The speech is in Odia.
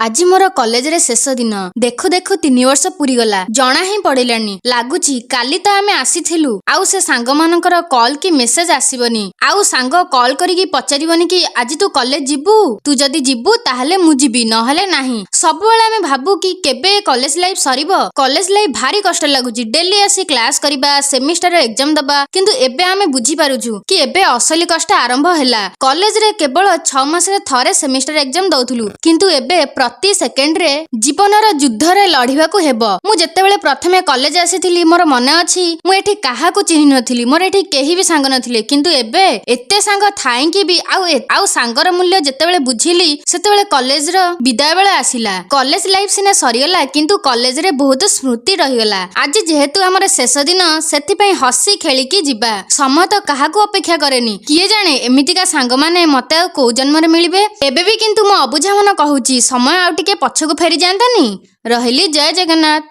ଆଜି ମୋର କଲେଜରେ ଶେଷ ଦିନ। ଦେଖୁ ଦେଖୁ 3 ବର୍ଷ ପୁରିଗଲା, ଜଣା ହିଁ ପଡ଼ିଲାନି। ଲାଗୁଛି କାଲି ତ ଆମେ ଆସିଥିଲୁ। ଆଉ ସେ ସାଙ୍ଗମାନଙ୍କର କଲ୍ କି ମେସେଜ ଆସିବନି। ଆଉ ସାଙ୍ଗ କଲ୍ କରିକି ପଚାରିବନି କି ଆଜି ତୁ କଲେଜ ଯିବୁ? ତୁ ଯଦି ଯିବୁ ତାହେଲେ ମୁଁ ଯିବି, ନହେଲେ ନାହିଁ। ସବୁବେଳେ ଆମେ ଭାବୁ କି କେବେ କଲେଜ ଲାଇଫ ସରିବ। କଲେଜ ଲାଇଫ ଭାରି କଷ୍ଟ ଲାଗୁଛି, ଡେଲି ଆସି କ୍ଲାସ କରିବା, ସେମିଷ୍ଟାର ଏକ୍ଜାମ ଦବା। କିନ୍ତୁ ଏବେ ଆମେ ବୁଝିପାରୁଛୁ କି ଏବେ ଅସଲି କଷ୍ଟ ଆରମ୍ଭ ହେଲା। କଲେଜରେ କେବଳ 6 ମାସରେ ଥରେ ସେମିଷ୍ଟାର ଏକ୍ଜାମ ଦଉଥିଲୁ, କିନ୍ତୁ ଏବେ ପ୍ରତି ସେକେଣ୍ଡରେ ଜୀବନର ଯୁଦ୍ଧରେ ଲଢିବାକୁ ହେବ। ମୁଁ ଯେତେବେଳେ ପ୍ରଥମେ କଲେଜ ଆସିଥିଲି, ମୋର ମନେ ଅଛି, ମୁଁ ଏଠି କାହାକୁ ଚିହ୍ନି ନଥିଲି। ମୋର ଏଠି କେହି ବି ସାଙ୍ଗ ନଥିଲେ। କିନ୍ତୁ ଏବେ ଏତେ ସାଙ୍ଗ ଥାଇକି ବି ଆଉ ସାଙ୍ଗର ମୂଲ୍ୟ ଯେତେବେଳେ ବୁଝିଲି, ସେତେବେଳେ କଲେଜର ବିଦାୟ ବେଳ ଆସିଲା। କଲେଜ ଲାଇଫ ସିନା ସରିଗଲା, କିନ୍ତୁ କଲେଜରେ ବହୁତ ସ୍ମୃତି ରହିଗଲା। ଆଜି ଯେହେତୁ ଆମର ଶେଷ ଦିନ, ସେଥିପାଇଁ ହସି ଖେଳିକି ଯିବା। ସମୟ ତ କାହାକୁ ଅପେକ୍ଷା କରେନି। କିଏ ଜାଣେ, ଏମିତିକା ସାଙ୍ଗମାନେ ମତେ ଆଉ କୋଉ ଜନ୍ମରେ ମିଳିବେ। ଏବେ ବି କିନ୍ତୁ ମୋ ଅବୁଝା ମନ କହୁଛି, ସମୟ ଆଉ ଟିକେ ପଛକୁ ଫେରି ଯାଆନ୍ତାନି। ରହିଲି, ଜୟ ଜଗନ୍ନାଥ।